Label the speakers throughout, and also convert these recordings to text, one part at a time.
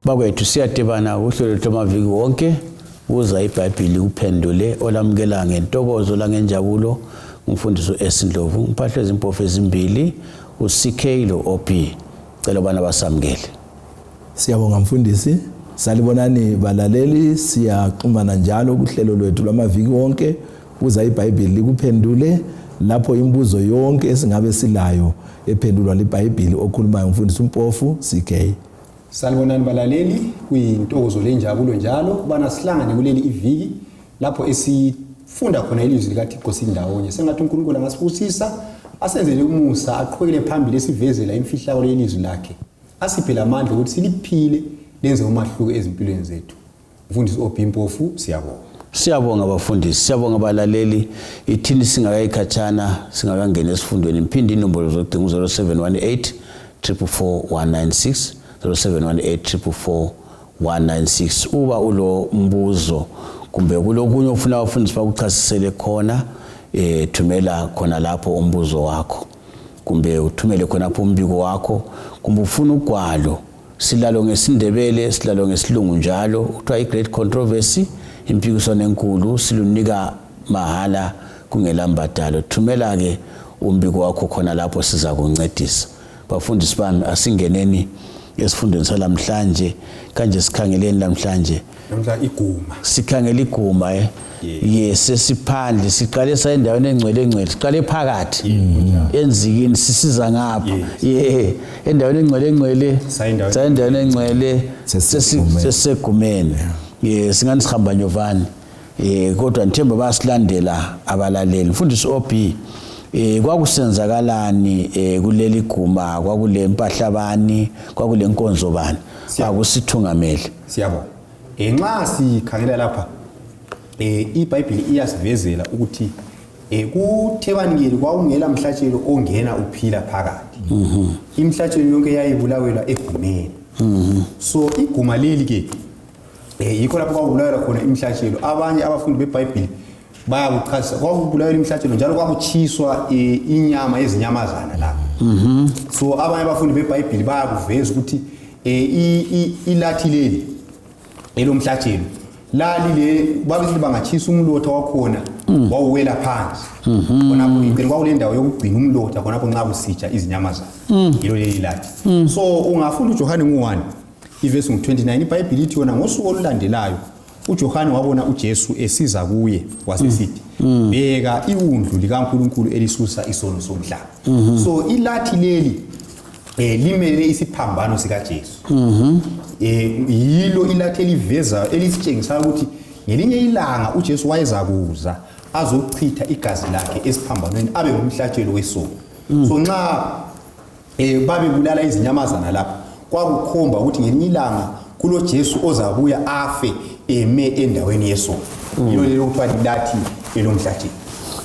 Speaker 1: Bakwethu siyadibana kuhlelo lwethu amaviki wonke buza iBhayibhili kuphendule olamukela ngentokozo langenjabulo umfundisi uS Ndlovu ngiphahlwe izimpofu ezimbili uCK lo OP cela ubana basamukele.
Speaker 2: Siyabonga mfundisi. Salibonani balaleli, siyaxhumana njalo kuhlelo lwethu lwamaviki wonke buza iBhayibhili likuphendule lapho imibuzo yonke esingabe silayo ephendulwa liBhayibhili okhulumayo umfundisi uMpofu CK.
Speaker 3: Salibonani balaleli, kuyintokozo lenjabulo njalo ukubana sihlangane kuleli iviki lapho esifunda khona ilizwi likaThixo sindawonye. Sengathi uNkulunkulu angasibusisa, asenzele umusa, aqhubekele phambili esivezela imfihlakalo yelizwi lakhe, asiphe lamandla ukuthi siliphile lenze umahluko ezimpilweni zethu. Mfundisi OB Mpofu, siyabonga.
Speaker 1: Siyabonga bafundisi, siyabonga balaleli. Ithini singakayikhatshana, singakangeni esifundweni. Mphinde inombolo zocingo 0718 444 196 0718 444 196. Uba ulo mbuzo kumbe kulokunye ofuna abafundisi bakuchasisele khona, thumela khona lapho umbuzo wakho, kumbe uthumele khonapho umbiko wakho, kumbe ufuna ugwalo. Silalo ngesiNdebele, silalo ngesilungu njalo, kuthiwa i-Great Controversy, impikiswano enkulu, silunika mahala kungela mbadalo. Thumela-ke umbiko wakho khona lapho, sizakuncedisa. Bafundisi bami, asingeneni esifundweni salamhlanje. Kanje sikhangeleni lamhlanje?
Speaker 3: Namhla iguma.
Speaker 1: Sikhangela iguma, Ye, sesiphandle, siqale endaweni engcwele engcwele, siqale phakathi enzikini, sisiza ngapha ye endaweni engcwele engcwele, sayendaweni engcwele, sesegumeni. Ye, singani sihamba nyovani, kodwa ngithemba bayasilandela abalaleli. Mfundisi OB, kwakusenzakalani kuleli guma? Kwakule mpahla bani? Kwakule nkonzo bani? Akusithungamele.
Speaker 3: Siyabonga. Nxa sikhangela lapha, iBhayibhili iyasivezela ukuthi kuthebanikeli kwakungela mhlatshelo ongena uphila phakathi. Imhlatshelo yonke yayibulawelwa egumeni. So iguma leli ke yikho lapho kwakubulawelwa khona imhlatshelo. Abanye abafundi beBhayibhili bayakuchasisa, kwakubulawelwa imhlatshelo njalo kwakutshiswa inyama yezinyamazana lapho. So abanye abafundi beBhayibhili bayakuveza ukuthi ilathi leli elomhlatshelo lalile babethi bangatshisa umlotha wakhona wawuwela phansi khonapho. Ngicela kwakule ndawo yokugcina umlotha khonapho nxa kusitsha izinyamazana, yilo leli lathi. So ungafunda uJohane ngu-1 ivesi ngu-29, iBhayibhili ithi yona ngosuku olulandelayo uJohane wabona uJesu esiza kuye, wasesithi, "Bheka iwundlu likaNkulunkulu elisusa isono somhlaba." So ilathi leli limelele isiphambano sikaJesu. Yilo ilathi eliveza, elisitshengisa ukuthi ngelinye ilanga uJesu wayezakuza azochitha igazi lakhe esiphambanweni, abe ngumhlatshelo wesono. So nxa babebulala izinyamazana lapha, kwakukhomba ukuthi ngelinye ilanga kulo Jesu ozabuya afe eme endaweni yesono. Yilo lelo kuthiwa lilathi elomhlatshelo.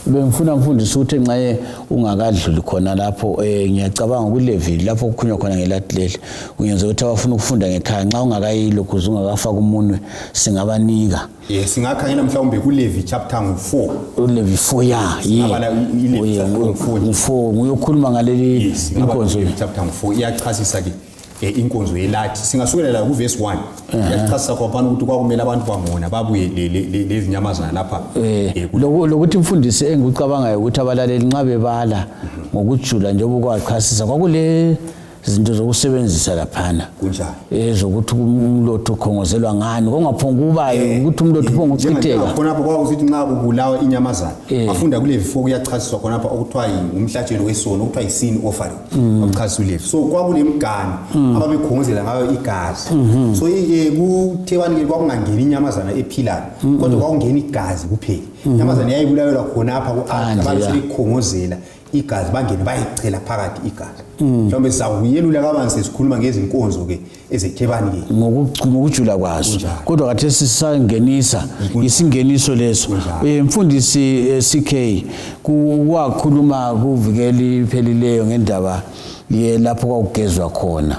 Speaker 1: Bengifuna mfundisi ukuthi nxa ungakadluli khona lapho, ngiyacabanga kuLevi lapho kukhulunywa khona ngelathi leli, kungenzeka ukuthi abafuna ukufunda ngekhaya, nxa ungakayilokhu ungakafaka umunwe, singabanika.
Speaker 3: Singakhangela mhlawumbe kuLevi chapter ngu-4.
Speaker 1: ULevi 4 ya.
Speaker 3: Singabala iLevi chapter ngu-4.
Speaker 1: Ngu-4 nguyokhuluma ngaleli inkonzo.
Speaker 3: Levi chapter ngu-4 iyachasisa ke inkonzo yelathi. Singasukela la kuvesi 1, iyachasisa khophana ukuthi kwakumele abantu bangona babuye lezinyamazana lapha.
Speaker 1: Lokuthi mfundisi, engikucabangayo ukuthi abalaleli nxa bebala ngokujula njengoba kwachasisa, kwakule zinto zokusebenzisa laphana.
Speaker 3: Kunjalo.
Speaker 1: Zokuthi umlotha ukhongozelwa ngani, kongaphonga kuba ukuthi umlotha uphonga uchitheka.
Speaker 3: Khonapho kwakusithi nxa kubulawa inyamazana, afunda kuLevi 4 kuyachasiswa khonapha okuthiwa ngumhlatshelo wesono, okuthiwa yi-sin offering, akuchasisa uLevi. So kwakulemiganu ababekhongozela ngayo igazi. So kuthebanikeli kwakungangeni inyamazana ephilayo, kodwa kwakungena igazi kuphela. Inyamazana yayibulawelwa khonapha ku-altar, babesebekhongozela igazi, bangene bayichela phakathi igazi. Mhlawumbe sizakuyelula kabanzi sesikhuluma ngezinkonzo ke ezethebanikeli
Speaker 1: ngokujula kwazo, kodwa khathesi sisangenisa isingeniso leso. Mfundisi CK, kwakhuluma kuvikeli phelileyo ngendaba ye lapho kwakugezwa khona,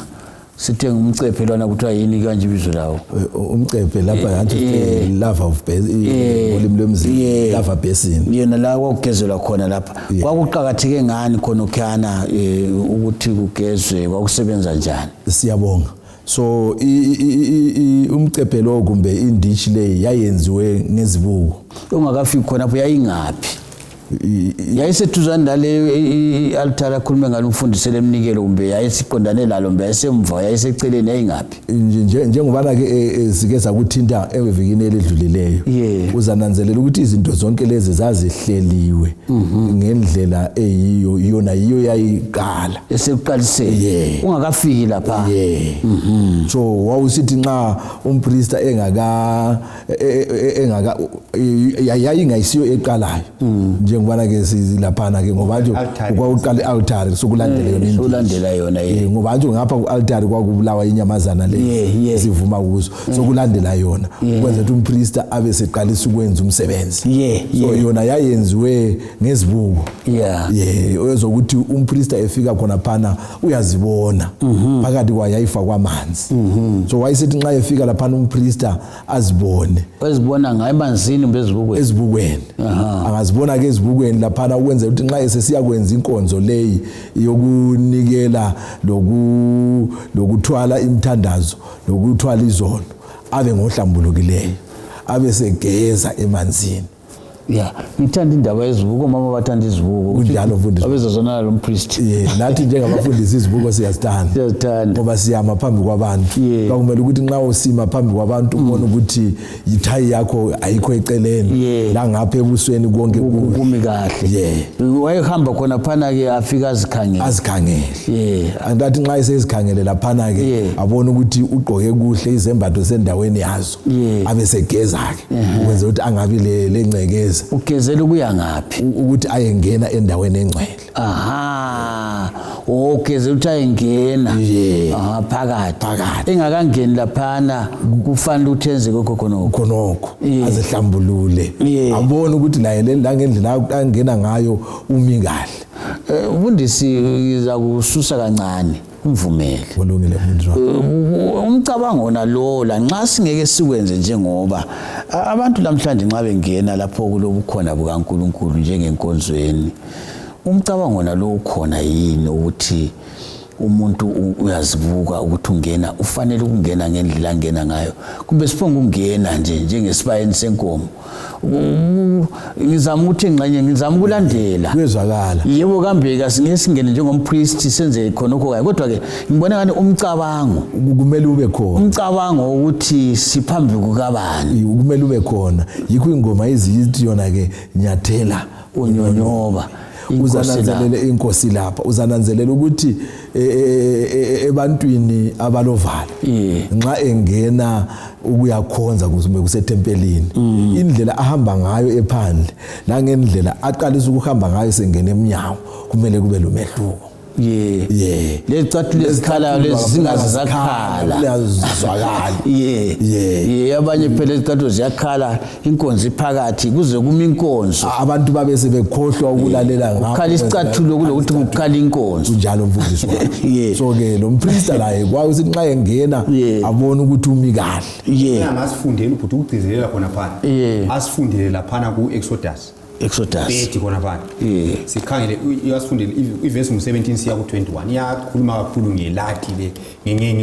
Speaker 1: sithe ngumcephe lwana, kuthiwa yini kanje ibizo lawo?
Speaker 2: Umcephe lapha ngathi laver of ngolimi lwemzini, laver basin.
Speaker 1: Yena la kwakugezelwa khona lapha, kwakuqakatheke ngani khonokhuyana ukuthi kugezwe? Kwakusebenza njani?
Speaker 2: Siyabonga. So umcephe lo kumbe indishi le yayenziwe ngezibuko.
Speaker 1: Ungakafiki khonapho yayingaphi? Yayiseduzane naleyo i-altare akhulume ngalo umfundisi lemnikelo, kumbe yayisiqondane lalo, kumbe yayisemva, yayiseceleni, yayingaphi?
Speaker 2: Njengobana ke sike sakuthinta evikini elidlulileyo, uzananzelela ukuthi izinto zonke lezi zazihleliwe ngendlela eyiyo, yona yiyo yayiqala
Speaker 1: esekuqaliseni ungakafiki lapha.
Speaker 2: So wawusithi nxa umpriesta engaka yayingayisiyo eqalayo, njengobana ke silaphana ke ngoba nje kwakuqala i-altare sokulandela yona,
Speaker 1: sokulandela yona,
Speaker 2: ngoba nje ngapha ku-altare kwakubulawa inyamazana le sivuma kuzo, sokulandela yona kwenza ukuthi umpriesta abe seqalisa ukwenza umsebenzi. So yona yayenziwe ngezibuko, ezokuthi umpriesta efika khona phana uyazibona phakathi kwayo yayifakwa amanzi. So wayesethi nxa efika laphana umpriesta azibone,
Speaker 1: ezibona ngayo emanzini kumbe ezibukweni,
Speaker 2: ezibukweni. Angazibona ke ezibukweni laphana ukwenzela ukuthi nxa esesiyakwenza inkonzo leyi yokunikela lokuthwala imithandazo lokuthwala izono, abe ngohlambulukileyo, abe segeza emanzini.
Speaker 1: Ngithanda indaba yezibuko, mama bathanda izibuko.
Speaker 2: Kunjalo mfundisi.
Speaker 1: Abezozonana lo mpriest.
Speaker 2: Nathi njengabafundisi izibuko siyazithanda.
Speaker 1: Siyazithanda.
Speaker 2: Ngoba siyama phambi kwabantu. Kwakumele ukuthi nxa usima phambi kwabantu ubone ukuthi ithayi yakho ayikho eceleni. La ngapha ebusweni konke
Speaker 1: kumi kahle. Wayehamba khona phana ke afika azikhangele.
Speaker 2: Azikhangele. Angathi nxa esezikhangele laphana ke abone ukuthi ugqoke kuhle izembatho sendaweni yazo. Abe segeza ke ukwenza ukuthi angabi lengcekeza.
Speaker 1: Ugezela ukuya ngaphi?
Speaker 2: Ukuthi ayengena endaweni engcwele.
Speaker 1: Aha. Ugezela ukuthi ayengena. Phakathi. Engakangeni laphana kufanele ukuthi enze lokho khonokho.
Speaker 2: Khonokho. Azihlambulule. Abone ukuthi laye la ngendlela angena ngayo umi kahle.
Speaker 1: Mfundisi ngizakususa kancane. Umvumele.
Speaker 2: Kulungile mfundisi.
Speaker 1: Umcabango wona lo la nxa singeke sikwenze njengoba abantu namhlanje nxa bengena lapho kulobukhona bukaNkulunkulu njengenkonzweni, umcabango wona lo ukhona yini ukuthi umuntu uyazibuka ukuthi ungena ufanele ukungena ngendlela angena ngayo, kumbe siphonga ukungena nje njengesibayeni senkomo? Ngizama ukuthi ngxenye ngizama ukulandela.
Speaker 2: Kuyezwakala.
Speaker 1: Yebo kambe kasingeke singene njengompriest senze khonokho kaye, kodwa ke ngibona ngani umcabango
Speaker 2: kumele ube khona.
Speaker 1: Umcabango ukuthi siphambi kukabani
Speaker 2: kumele ube khona. Yikho ingoma eziyithi yona ke nyathela
Speaker 1: unyonyoba.
Speaker 2: Uzananzelela inkosi lapha, uzananzelela ukuthi ebantwini abalovalo nxa engena ukuyakhonza kumbe kusethempelini, indlela ahamba ngayo ephandle langendlela aqalisa ukuhamba ngayo sengena emnyango kumele kube lomehluko.
Speaker 1: Lezicathulo ezikhalayo lezi zingaze zakhala,
Speaker 2: liyazwakala.
Speaker 1: Abanye phela izicathulo ziyakhala inkonzo iphakathi kuze kumi inkonzo,
Speaker 2: abantu babe sebekhohlwa ukulalela
Speaker 1: ngakho. Kukhala isicathulo kulokuthi kukhala inkonzo.
Speaker 2: Kunjalo mfundisi wami. So ke lo mpriesta laye kwawusithi nxa engena abone ukuthi umi kahle.
Speaker 3: Angasifundela ubhuti ukugcizelela khona phana. Asifundele laphana ku Exodus.
Speaker 1: Exodus
Speaker 3: 30 khona phana. Sikhangele uyasifundela ivesi ngu-17 siya ku-21. Iyakhuluma kakhulu ngelathi le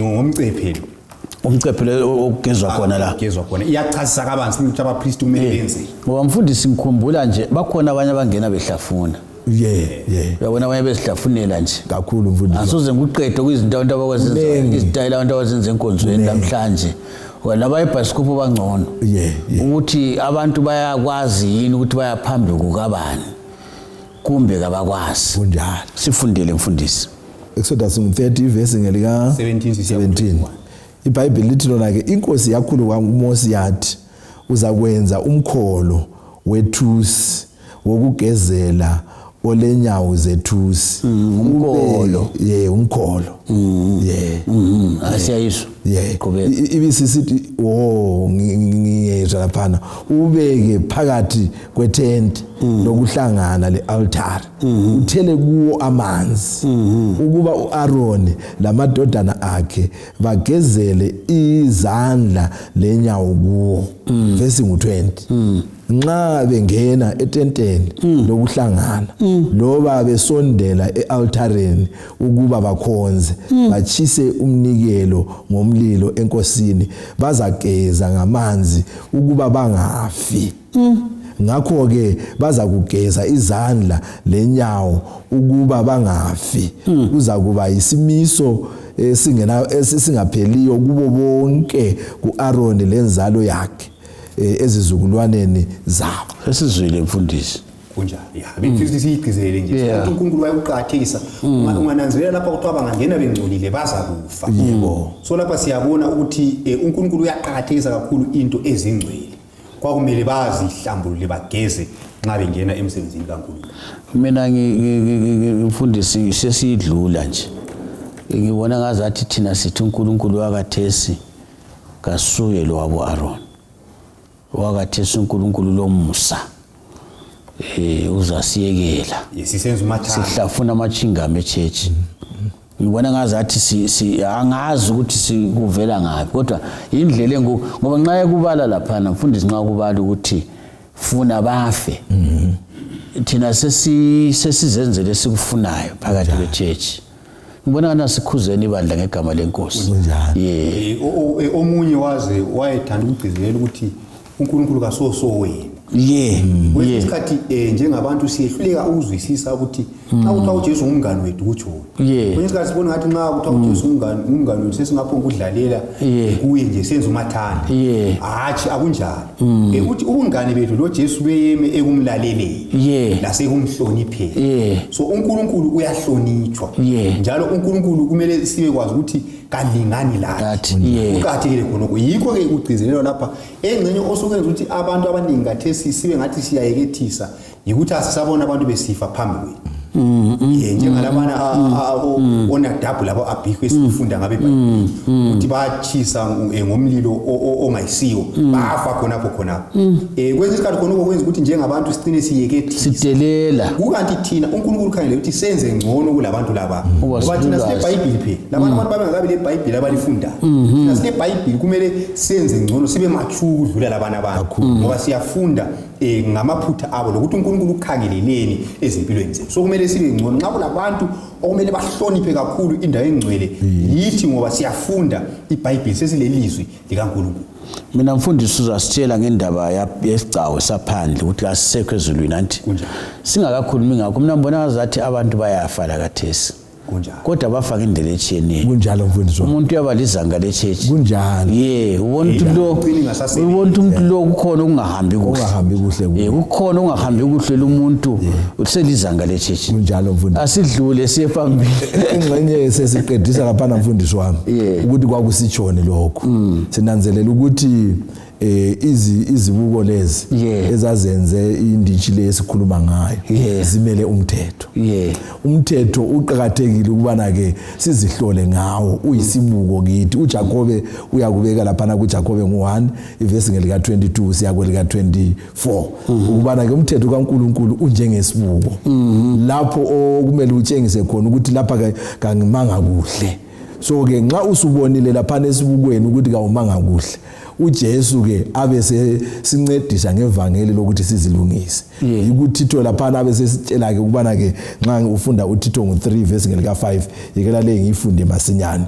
Speaker 3: ngomcephelo.
Speaker 1: Umcephelo ogezwa khona la.
Speaker 3: Ogezwa khona. Iyachasisa kabanzi ukuthi abapriest kumele benze.
Speaker 1: Ngoba mfundisi ngikhumbula nje bakhona abanye abangena behlafuna. Uyabona abanye bezihlafunela nje.
Speaker 2: Kakhulu mfundisi.
Speaker 1: Asoze ngikuqede kuyizinto abantu abakwazenza, izitayela abantu abazenza enkonzweni namhlanje. Laba ebhayisikopho bangcono. Ukuthi abantu bayakwazi yini ukuthi bayaphambi kukabani kumbe kabakwazi.
Speaker 2: Kunjalo.
Speaker 1: Sifundele mfundisi.
Speaker 2: Exodus 30 verse ngelika
Speaker 3: 17.
Speaker 2: iBhayibheli lithi lona ke inkosi yakhulu kuMose yathi uzakwenza umkholo wethusi wokugezela olenyawo zethusi.
Speaker 1: Umkholo.
Speaker 2: Umkholo.
Speaker 1: Asiyayiswa.
Speaker 2: Ibisisithi ngiyezwa laphana ubeke phakathi kwethente lokuhlangana le-altare, uthele kuwo amanzi ukuba uAroni lamadodana akhe bagezele izandla lenyawo kuwo. Verse ngu-20. Nxa bengena etenteni lokuhlangana loba besondela e-altareni ukuba bakhonze, bachise umnikelo ngomlilo enkosini, bazageza ngamanzi ukuba bangafi. Ngakho-ke bazakugeza izandla lenyawo ukuba bangafi. Kuzakuba yisimiso esingapheliyo kubo bonke, ku-Aroni lenzalo yakhe ezizukulwaneni zabo.
Speaker 1: Sesizwile mfundisi.
Speaker 3: Kunjalo, ya, bengifisa ukuthi siyigcizelele nje ukuthi uNkulunkulu wayekuqakathekisa. Ungananzelela lapha kuthiwa bangangena bengcolile bazakufa.
Speaker 2: Yebo.
Speaker 3: So lapha siyabona ukuthi uNkulunkulu uyaqakathekisa kakhulu into ezingcwele. Kwakumele bazihlambulule bageze nxa bengena emsebenzini kaNkulunkulu.
Speaker 1: Mina mfundisi sesiyidlula nje, ngibona ngazathi thina sithi uNkulunkulu wakathesi kasuye lo wabo Aaron. Wakathesi uNkulunkulu lomusa uzasiyekela.
Speaker 3: Sisenza umathanda,
Speaker 1: sihlafuna amachingam echurch. Ngibona ngazathi angazi ukuthi sikuvela ngaphi, kodwa indlela engu ngoba nxa ekubala laphana mfundisi, nxa kubala ukuthi funa bafe, thina sesizenzele esikufunayo phakathi kwechurch. Ngibona ngana sikhuzeni ibandla ngegama lenkosi.
Speaker 3: Omunye waze wayethanda ukugcizelela ukuthi uNkulunkulu kasoso wena. Kwesinye isikhathi njengabantu siyehluleka ukuzwisisa ukuthi nxa kuthiwa uJesu ngumngani wethu kutshoni. Kwesinye isikhathi sibona ngathi nxa kuthiwa uJesu ngumngani wethu sesingapho ukudlalela kuye nje senze umathanda. Hatshi, akunjalo. Uthi ubungani bethu lo Jesu beyeme ekumlaleleni lasekumhlonipheni. So uNkulunkulu uyahlonitshwa. Njalo uNkulunkulu kumele sibekwazi ukuthi kalingani lathi. Kuqakathekile khonokho. Yikho-ke kugcizelelwa lapha engxenye osokwenza ukuthi abantu abaningi kathesi sibe ngathi siyayekethisa yikuthi asisabona abantu besifa phambi kwethu. Njengalabana onadabu labo abhikho esifunda ngabe eBhayibhelini ukuthi batshisa ngomlilo ongayisiwo, bafa khonapho khonapho. Kwesinye isikhathi khonokho kwenza ukuthi njengabantu sicine siyekethisa,
Speaker 1: sidelela.
Speaker 3: Kukanti thina uNkulunkulu ukhangele ukuthi senze ngcono kulabantu laba, ngoba thina sileBhayibhili phela. Labantu abantu babengakabi leBhayibhili abalifundayo. Thina sileBhayibhili, kumele senze ngcono, sibe mature ukudlula labana abantu, ngoba siyafunda ngamaphutha abo lokuthi uNkulunkulu ukhangeleleni ezimpilweni zethu. So kumele sibe ngcono. Nxa kulabantu okumele bahloniphe kakhulu indawo engcwele yithi, ngoba siyafunda iBhayibhili, sesilelizwi likaNkulunkulu.
Speaker 1: Mina mfundisi uzasitshela ngendaba yesigcawu saphandle ukuthi asisekho ezulwini anti. Singakakhulumi ngakho, mina ngibona ngazathi abantu bayafa la kathesi.
Speaker 3: Kunjalo.
Speaker 1: Kodwa bafa ngendlela etshiyeneyo.
Speaker 2: Kunjalo mfundisi.
Speaker 1: Umuntu uyaba lizanga lechechi.
Speaker 2: Kunjalo.
Speaker 1: Ubona ukuthi lo, ubona ukuthi umuntu lo kukhona okungahambi kuhle.
Speaker 2: Okungahambi kuhle.
Speaker 1: Kukhona okungahambi kuhle lo muntu uselizanga lechechi.
Speaker 2: Kunjalo mfundisi.
Speaker 1: Asidlule siye phambili.
Speaker 2: Ingxenye sesiqedisa lapha mfundisi wami ukuthi kwakusitshoni lokho. Sinanzelela ukuthi izibuko lezi ezazenze inditshi le esikhuluma ngayo zimele umthetho. Umthetho uqakathekile ukubana ke sizihlole ngawo, uyisibuko kithi. uJakobe uyakubeka laphana kuJakobe ngu-1 ivesi ngelika 22 siya kwelika 24, ukubana ke umthetho kaNkulunkulu unjengesibuko lapho okumele utshengise khona ukuthi lapha kangimanga kuhle. So ke nxa usubonile laphana esibukweni ukuthi kawumanga kuhle, uJesu ke abe sesincedisa ngevangeli lokuthi sizilungise. Ikuthitho laphana abe sesitshela ke ukubana ke nxa ufunda uThitho ngu-3 verse ngelika 5, yekela le ngiyifunde masinyane.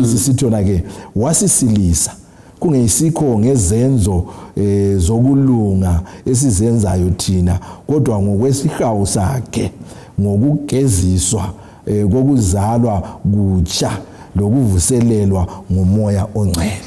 Speaker 2: Isisithona ke wasisilisa kungeyisikho ngezenzo zokulunga esizenzayo thina, kodwa ngokwesihawu sakhe, ngokugeziswa kokuzalwa kutsha lokuvuselelwa ngumoya ongcwele.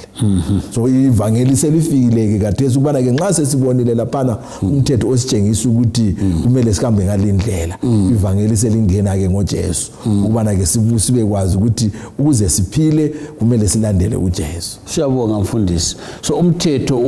Speaker 2: So ivangeli selifikile ke kathesi ukubana ke nxa sesibonile laphana umthetho ositshengisa ukuthi kumele sihambe ngalindlela, ivangeli selingena ke ngoJesu ukubana ke sibekwazi ukuthi ukuze siphile kumele silandele uJesu.
Speaker 1: Siyabonga mfundisi. So umthetho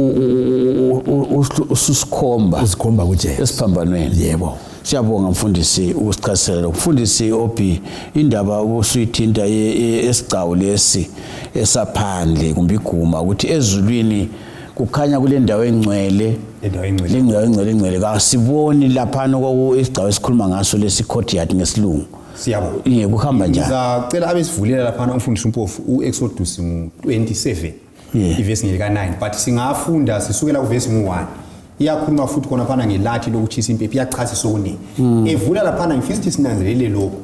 Speaker 1: ususikhomba
Speaker 2: usikhomba kuJesu
Speaker 1: esiphambanweni.
Speaker 2: Yebo.
Speaker 1: Siyabonga mfundisi ukusichasisela lokho. Mfundisi Obi, indaba obusuyithinta esigcawu lesi esaphandle kumbe iguma, ukuthi ezulwini kukhanya kule ndawo engcwele,
Speaker 3: Indawo engcwele.
Speaker 1: Le ndawo engcwele, engcwele kasiboni laphana isigcawu esikhuluma ngaso lesi courtyard ngesilungu.
Speaker 3: Siyabonga.
Speaker 1: Ye, kuhamba njani?
Speaker 3: Ngizacela abesivulela laphana umfundisi uMpofu uExodus ngu-27 ivesi ngelika 9, but singafunda sisukela kuvesi ngu-1. Iyakhuluma futhi khona phana ngelathi lokuchisa impepha, iyachasisa okuningi. Evula laphana ngifisa ukuthi sinanzelele lokhu.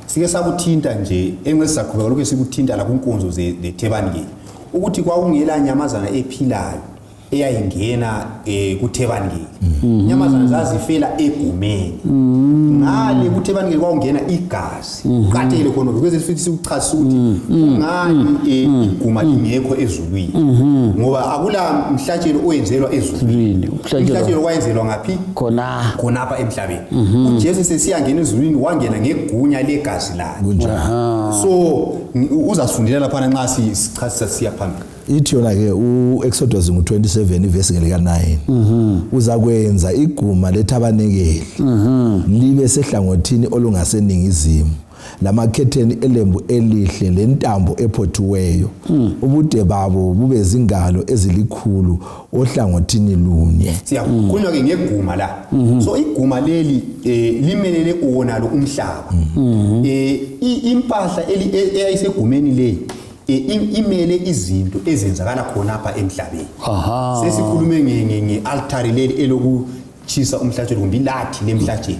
Speaker 3: Sike sakuthinta nje, engeke sizaqhubeka lokhu esikuthinta la kunkonzo zethebanikeli. Ukuthi kwakungela nyamazana ephilayo eyayingena kuthebanikeli. Inyamazana zazifela egumeni. Ngale kuthebanikeli kwakungena igazi. Kuqathekile khona because sithi sikuchasisa ukuthi kungani iguma lingekho ezulwini. Ngoba akula mhlatshelo owenzelwa ezulwini. Umhlatshelo wayenzelwa ngaphi?
Speaker 1: Khona.
Speaker 3: Khonapha emhlabeni. uJesu sesiyangena ezulwini wangena ngegunya legazi lakhe. So uzasifundela lapha nxa sichasisa siya phambili.
Speaker 2: Ithi yona ke uExodus ngu27 ivesi ngelika 9. Uzakwenza iguma lethabanekeli. Libe sehlangothini olungaseningizimu. Lamakhetheni elembu elihle lentambo ephothiweyo. Ubude babo bube zingalo ezilikhulu ohlangothini lunye.
Speaker 3: Siyakhulunywa ke ngeguma la. So iguma leli limelele wona lo umhlaba. Impahla eyayisegumeni leyi imele izinto ezenzakala khonapha emhlabeni. Sesikhulume nge-altari leli elokuchisa umhlatshelo kumbe ilathi lemhlatshelo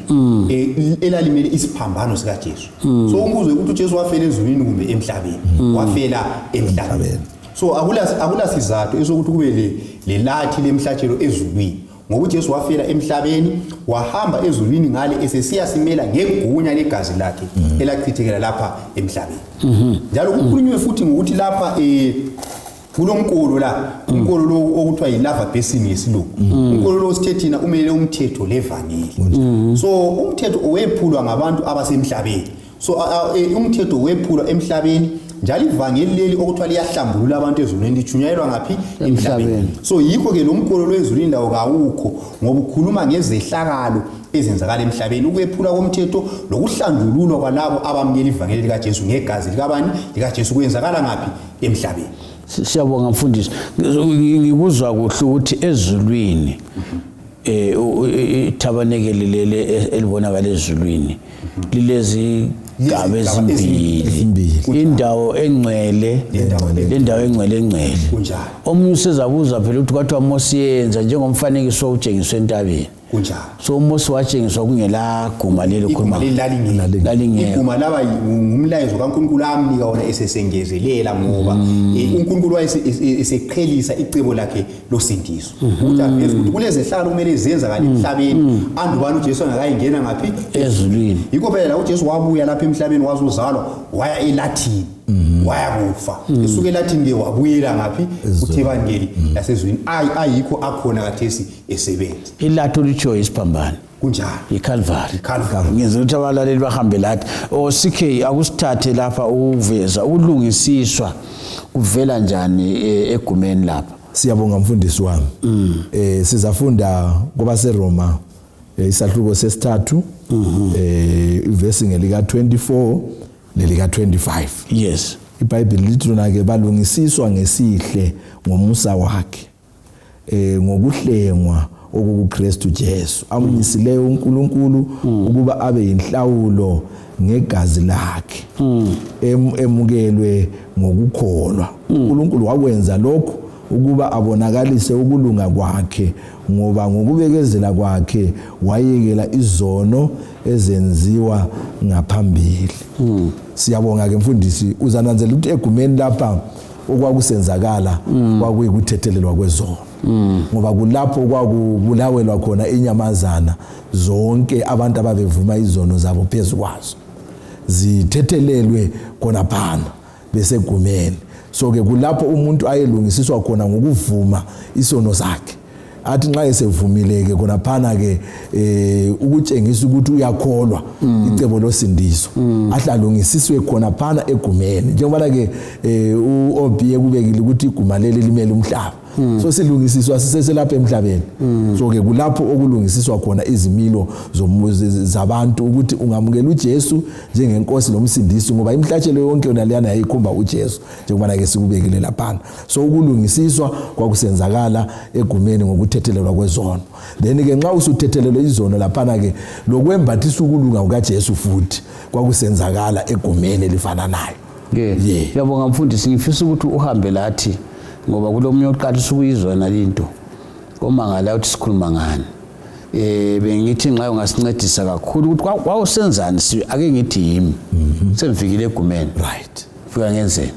Speaker 3: elalimele isiphambano sikaJesu. So umbuzo ukuthi uJesu wafela ezulwini kumbe emhlabeni? Wafela emhlabeni. So akula sizathu esokuthi kube lelathi lemhlatshelo ezulwini, ngoba uJesu wafela emhlabeni, wahamba ezulwini ngale esesiyasimela ngegunya legazi lakhe elachithekela lapha emhlabeni. Njalo kukhulunywe futhi ngokuthi lapha kulomkolo la, umkolo lo okuthiwa yi-lava basin ngesilungu. Umkolo lo sithe thina umele umthetho levangeli. So umthetho owephulwa ngabantu abasemhlabeni. So umthetho wephulwa emhlabeni, njalo ivangeli leli okuthiwa liyahlambulula abantu ezulwini litshunyayelwa ngaphi? Emhlabeni. So yikho ke lo mkolo lo ezulwini lawo kawukho, ngoba ukhuluma ngezehlakalo ezenzakala emhlabeni, ukwephulwa komthetho lokuhlanjululwa kwalabo abamukela ivangeli likaJesu ngegazi likabani? LikaJesu. Kwenzakala ngaphi? Emhlabeni.
Speaker 1: Siyabonga mfundisi. Ngikuzwa kuhle ukuthi ezulwini ithabanekeli leli elibonakala ezulwini lilezi gaba ezimbili, indawo engcwele lendawo engcwele engcwele. Omunye usezabuza phela ukuthi kwathiwa Mose yenza njengomfanekiso otshengiswe entabeni.
Speaker 3: Kunjalo.
Speaker 1: So uMose watshengiswa kungela guma leli
Speaker 3: khuluma lalingekho. Iguma laba ngumlayezo kaNkulunkulu amnika wona esesengezelela, ngoba uNkulunkulu wayeseqhelisa icebo lakhe losindiso. Ukuthi aveze ukuthi kulezehlalo kumele zenzakale emhlabeni andubana uJesu angakayingena ngaphi?
Speaker 1: Ezulwini.
Speaker 3: Yikho phela uJesu wabuya lapha emhlabeni, wazozalwa, waya elathini, waya kufa. Esuka elathini ke wabuyela ngaphi? Kuthebangeli lasezulwini. Ayikho akhona kathesi esebenza.
Speaker 1: Ilathi olitshoyo isiphambano.
Speaker 3: Kunjalo.
Speaker 1: ICalvary. Ngenza ukuthi abalaleli bahambe lathi. CK akusithathe lapha ukuveza ukulungisiswa kuvela njani egumeni lapha.
Speaker 2: Siyabonga mfundisi wami. Sizafunda kwabaseRoma isahluko sesithathu ivesi ngelika 24 lelika 25.
Speaker 1: Yes.
Speaker 2: iBhayibheli lithi lona ke balungisiswa ngesihle ngomusa wakhe ngokuhlengwa okukuKristu Jesu amnyisileyo uNkulunkulu ukuba abe yinhlawulo ngegazi lakhe emukelwe ngokukholwa. uNkulunkulu wakwenza lokhu ukuba abonakalise ukulunga kwakhe, ngoba ngokubekezela kwakhe wayekela izono ezenziwa ngaphambili. Siyabonga ke mfundisi, uzananzela ukuthi egumeni lapha okwakusenzakala kwakuyikuthethelelwa kwezono, ngoba kulapho kwakubulawelwa khona inyamazana zonke abantu ababevuma izono zabo phezu kwazo zithethelelwe khonaphana besegumeni. So ke kulapho umuntu ayelungisiswa khona ngokuvuma isono sakhe, athi nxa esevumile ke khonaphana ke ukutshengisa ukuthi uyakholwa icebo losindiso, ahle alungisiswe khonaphana egumeni. Njengoba ke uOB ekubekile ukuthi iguma leli limele umhlaba, so silungisiswa siseselapha emhlabeni. So ke kulapho okulungisiswa khona izimilo zabantu ukuthi ungamukela uJesu njengenkosi lomsindisi, ngoba imhlatshelo yonke yona leyana yayikhomba uJesu, njengoba ke sikubekile laphana. So ukulungisiswa kwakusenzakala egumeni ngokuthethelelwa kwezono. Then ke nxa usuthethelelwe izono laphana ke lokwembathisa ukulunga kukaJesu futhi kwakusenzakala egumeni elifananayo.
Speaker 1: Ngiyabonga mfundisi, ngifisa ukuthi uhambe lathi, ngoba kulomunye oqalisa ukuyizwa nalinto omangala ukuthi sikhuluma ngani. Bengithi nxa ungasincedisa kakhulu ukuthi kwawusenzani, ake ngithi yimi sengifikile egumeni,
Speaker 2: right,
Speaker 1: fika ngenzeni?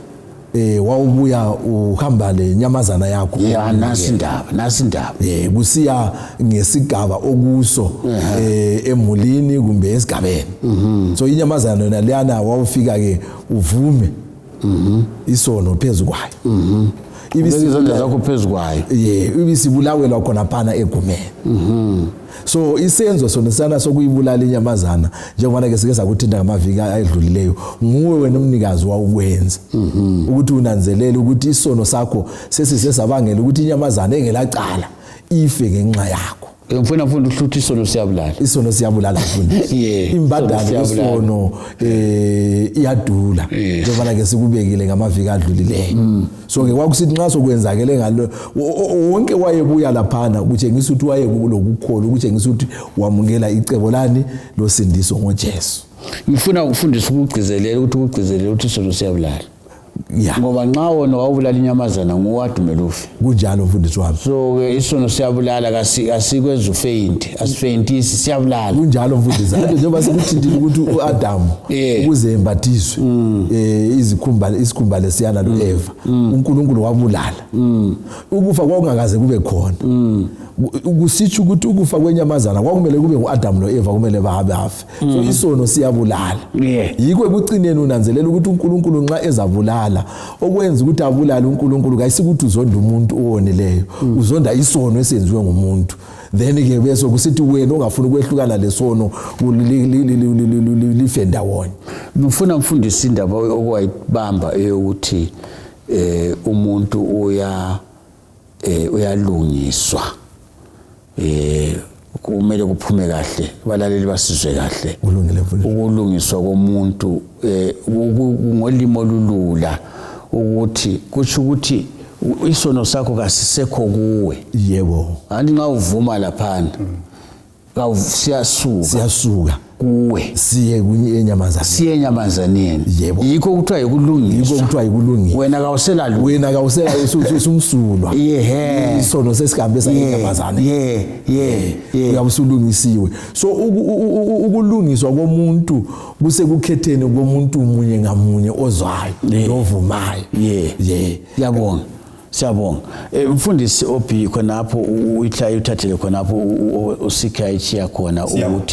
Speaker 2: Wawubuya uhamba le nyamazana yakho.
Speaker 1: Ya, nasi indaba, nasi indaba.
Speaker 2: Kusiya ngesigaba okuso emulini kumbe esigabeni. So inyamazana yona leyana wawufika ke uvume isono phezu kwayo.
Speaker 1: Ubeka izandla zakho phezu kwayo.
Speaker 2: Ibisibulawelwa khona phana egumeni. So isenzo sona sana sokuyibulala inyamazana, njengoba ke sike sakuthinta ngamaviki ayedlulileyo, nguwe wena umnikazi wawukwenza, ukuthi unanzelele ukuthi isono sakho sesisesabangela ukuthi inyamazana engelacala ife ngenxa yakho.
Speaker 1: Mfuna mfunda uhlutha isono siyabulala.
Speaker 2: Isono siyabulala, mfundisi. Imbadalo
Speaker 1: isono siyabulala.
Speaker 2: Yesono iyadula, njengoba ke sikubekile ngamaviki adlulileyo. So ke kwakusithi nxa sokwenzakele ngalo wonke wayebuya laphana kutshengisa ukuthi wayekulokukholwa, ukutshengisa ukuthi wamukela icebo lani losindiso ngoJesu.
Speaker 1: Ngifuna ukufundisa ukugcizelela ukuthi isono siyabulala. Ngoba nxa wona wawubulala inyamazana, nguwadumela ufe.
Speaker 2: Kunjalo, mfundisi wami.
Speaker 1: So ke isono siyabulala, kasikwenza ufeyinti, asifeyintisi, siyabulala.
Speaker 2: Kunjalo, mfundisi. Ade njengoba sikuthintile ukuthi uAdamu ukuze embathiswe izikhumba, isikhumba lesiyana loEva, uNkulunkulu wabulala. Ukufa kwakungakaze kube khona. Kusitsho ukuthi ukufa kwenyamazana kwakumele kube nguAdamu noEva, kumele babe bafe. So isono siyabulala. Yikho ekucineni unanzelela ukuthi uNkulunkulu nxa ezabulala, okwenza ukuthi abulale uNkulunkulu kayisikuthi uzonda umuntu owonileyo, uzonda isono esenziwe ngumuntu. Then ke bese kusithi wena ongafuni ukwehlukana lesono life ndawonye.
Speaker 1: Ngifuna mfundisi indaba okwayibamba eyokuthi umuntu uya uyalungiswa. Kumele kuphume kahle, abalaleli basizwe kahle.
Speaker 2: Kulungile, mfundisi.
Speaker 1: Ukulungiswa komuntu ngolimi olulula ukuthi kusho ukuthi isono sakho kasisekho kuwe. Anti nxa uvuma laphana, siyasuka.
Speaker 2: Siyasuka.
Speaker 1: Kuwe.
Speaker 2: Siye kunye enyamazana.
Speaker 1: Siye enyamazaneni. Yikho kuthiwa yikulungiswa.
Speaker 2: Yikho kuthiwa yikulungiswa.
Speaker 1: Wena kawusela lutho.
Speaker 2: Wena kawusela, usumsulwa. Isono sesihambe sayenyamazana.
Speaker 1: ye ye ye
Speaker 2: Uyabe usulungisiwe. So ukulungiswa komuntu kusekukhetheni komuntu munye ngamunye ozwayo novumayo.
Speaker 1: Siyabonga, siyabonga, mfundisi obi khonapho uyihlaye uthathele khonapho usikha ichiya khona.
Speaker 3: Siyabonga.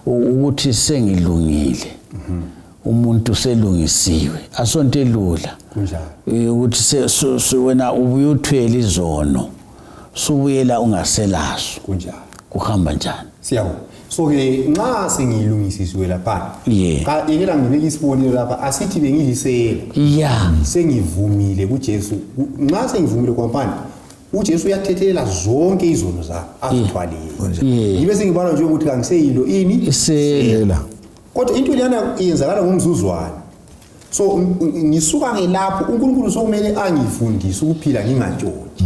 Speaker 1: Ukuthi sengilungile, umuntu selungisiwe, asonto elula.
Speaker 3: Kunjalo.
Speaker 1: Ukuthi wena ubuye uthwele izono, subuyela ungaselaso.
Speaker 3: Kunjalo.
Speaker 1: Kuhamba njani?
Speaker 3: Siyabonga. So ke nxa sengilungisisiwe laphana, cha, yekela ngibeke isibonelo lapha. Asithi bengilisela, sengivumile kuJesu. Nxa sengivumile kwampana, uJesu uyathethelela zonke izono zami, azithwalile. Ngibe sengibala nje ukuthi kangiseyilo ini?
Speaker 1: Isela.
Speaker 3: Kodwa into leyana iyenzakala ngomzuzwana. So ngisuka ngelapho, uNkulunkulu sokumele angifundise ukuphila ngingatshontshi.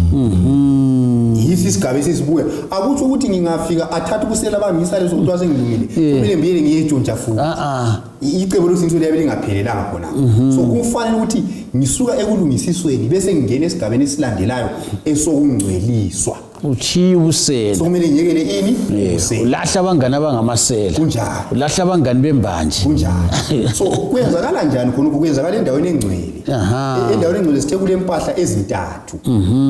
Speaker 3: Yisi isigaba esesibuya. Akutsho ukuthi ngingafika athathe ukusela bangisa leso kuthiwa sengilungile, kumele ngibuyele ngiyetshontsha futhi.
Speaker 1: Ah ah.
Speaker 3: Icebo losindiso liyabe lingaphelelanga khona. So kufanele ukuthi ngisuka ekulungisisweni bese ngingena esigabeni esilandelayo esokungcweliswa.
Speaker 1: Uchiye ubusela.
Speaker 3: Sokumele ngiyekele ini? Ubusela.
Speaker 1: Ulahla abangani abangamasela.
Speaker 3: Kunjalo.
Speaker 1: Ulahla abangani bembanje.
Speaker 3: Kunjalo. So kwenzakala njani khonokho? Kwenzakala endaweni engcwele. Endaweni engcwele sithe kule mpahla ezintathu.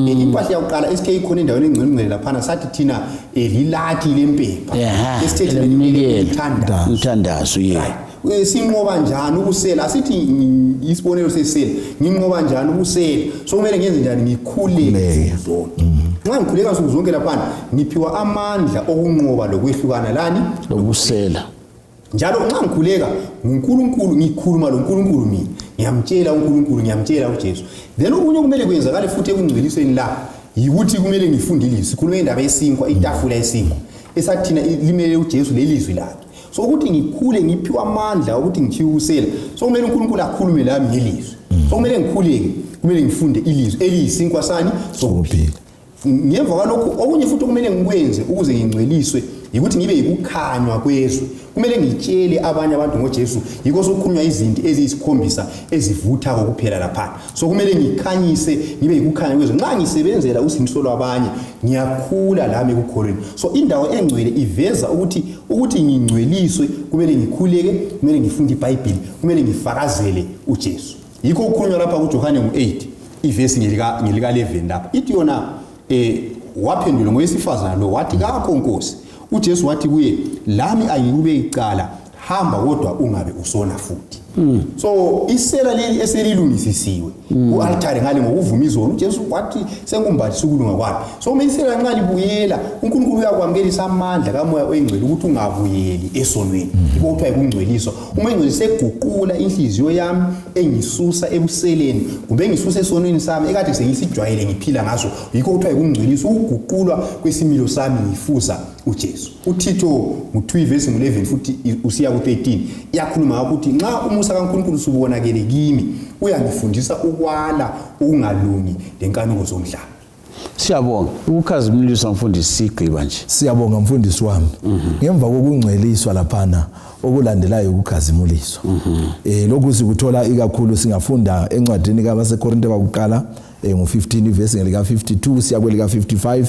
Speaker 3: Impahla yakuqala esithe ikhona endaweni engcwele ngcwele laphana, sathi thina lilathi lempepha. Esithe thina
Speaker 1: Lemnikelo.
Speaker 3: umthandazo.
Speaker 1: Umthandazo, ye.
Speaker 3: Right. Sinqoba njani ukusela? Asithi isibonelo sesela, nginqoba njani ukusela? So kumele ngenze njani? Ngikhuleke
Speaker 2: Khuleke.
Speaker 3: nsuku zonke. Nxa ngikhuleka nsuku zonke laphana, ngiphiwa amandla okunqoba lokwehlukana lani?
Speaker 1: Lokusela.
Speaker 3: Njalo nxa ngikhuleka nguNkulunkulu, ngikhuluma loNkulunkulu, mina ngiyamtshela uNkulunkulu, ngiyamtshela uJesu. Then okunye okumele kwenzakale futhi ekungcwelisweni la yikuthi kumele ngifunde ilizwi. Sikhulume indaba yesinkwa, itafula yesinkwa esathina limele uJesu lelizwi lakhe. So ukuthi ngikhule ngiphiwe amandla ukuthi ngitshiye ukusela, so kumele uNkulunkulu akhulume lami ngelizwi. So kumele ngikhuleke, kumele ngifunde ilizwi eliyisinkwa sani? Sokuphila. Ngemva kwalokho, okunye futhi okumele ngikwenze ukuze ngingcweliswe yikuthi ngibe yikukhanywa kwezwe. Kumele ngitshele abanye abantu ngoJesu. Yikho sokukhulunywa izinto eziyisikhombisa ezivutha kokuphela laphana. So kumele ngikhanyise, ngibe yikukhanya kwezwe. Nxa ngisebenzela usindiso lwabanye, ngiyakhula lami ekukholweni. So indawo engcwele iveza ukuthi ngingcweliswe, kumele ngikhuleke, kumele ngifunde iBhayibhili, kumele ngifakazele uJesu. Yikho kukhulunywa lapha kuJohane ngu-8 ivesi ngelika-11 lapha ithi yona waphendula ngowesifazana lo wathi, kakho Nkosi. UJesu wathi kuye, lami angikubeki icala, hamba kodwa ungabe usona futhi. So isela leli eselilungisisiwe ku-altare ngale ngokuvuma izono, uJesu wathi sengumbathisa ukulunga kwami. So uma isela nxa libuyela, uNkulunkulu uyakwamukelisa amandla kaMoya Oyingcwele ukuthi ungabuyeli esonweni. Yikho kuthiwa yikungcweliswa. Uma ingcwele seguqula inhliziyo yami, engisusa ebuseleni kumbe engisusa esonweni sami ekade sengisijwayele ngiphila ngaso, yikho kuthiwa yikungcweliswa, ukuguqulwa kwesimilo sami ngifuza uJesu. UThitho ngu-2 ivesi ngu-11 futhi usiya ku-13 iyakhuluma ngakho ukuthi nxa umusa kaNkulunkulu usubonakele kimi, uyangifundisa ukwala ukungalungi lenkanuko zomhlaba.
Speaker 1: Siyabonga ukukhazimuliswa mfundisi, sigqiba nje.
Speaker 2: Siyabonga mfundisi wami. Ngemva kokungcweliswa laphana, okulandelayo ukukhazimuliswa. Lokhu sikuthola ikakhulu singafunda encwadini kabaseKorinte bakuqala ngu-15 ivesi ngelika 52 siya kwelika 55.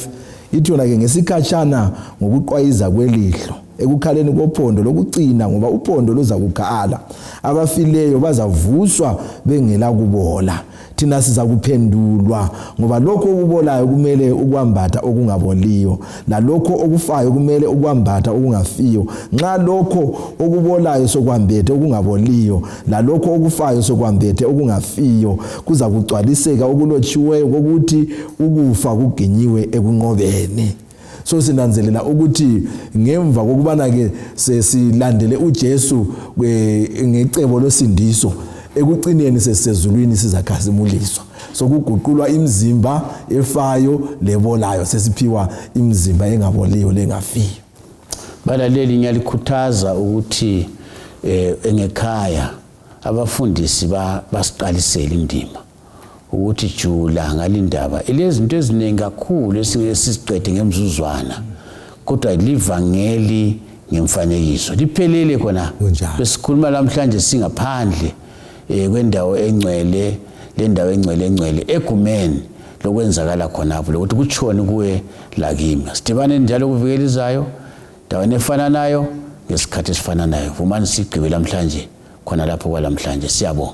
Speaker 2: Ithi yona ke, ngesikhatshana, ngokuqwayiza kwelihlo, ekukhaleni kophondo lokucina, ngoba uphondo luzakukhala, abafileyo bazavuswa bengela kubola, thina sizakuphendulwa. Ngoba lokho okubolayo kumele ukwambatha okungaboliyo, lalokho okufayo kumele ukwambatha okungafiyo. Nxa lokho okubolayo sokwambethe okungaboliyo, lalokho okufayo sokwambethe okungafiyo, kuza kugcwaliseka okulotshiweyo kokuthi, ukufa kuginyiwe ekunqobeni. So sinanzelela ukuthi ngemva kokubana ke sesilandele uJesu ngecebo losindiso, ekucineni sesisezulwini sizakhazimuliswa. Sokuguqulwa imizimba efayo lebolayo, sesiphiwa imizimba engaboliyo lengafiyo.
Speaker 1: Balaleli, ngiyalikhuthaza ukuthi engekhaya abafundisi basiqalisele indima ukuthi jula ngalindaba ilezinto eziningi kakhulu esingeke siziqede ngemzuzwana, kodwa livangeli ngemfanekiso liphelele khona.
Speaker 2: Kunjalo.
Speaker 1: Besikhuluma namhlanje singaphandle kwendawo engcwele, lendawo engcwele engcwele egumeni, lokwenzakala khonapho, lokuthi kutshoni kuwe lakimi. Sidibane njalo kuvikela izayo, ndaweni efananayo, ngesikhathi esifananayo. Vumani sigqibe lamhlanje khona lapho kwalamhlanje. Siyabonga.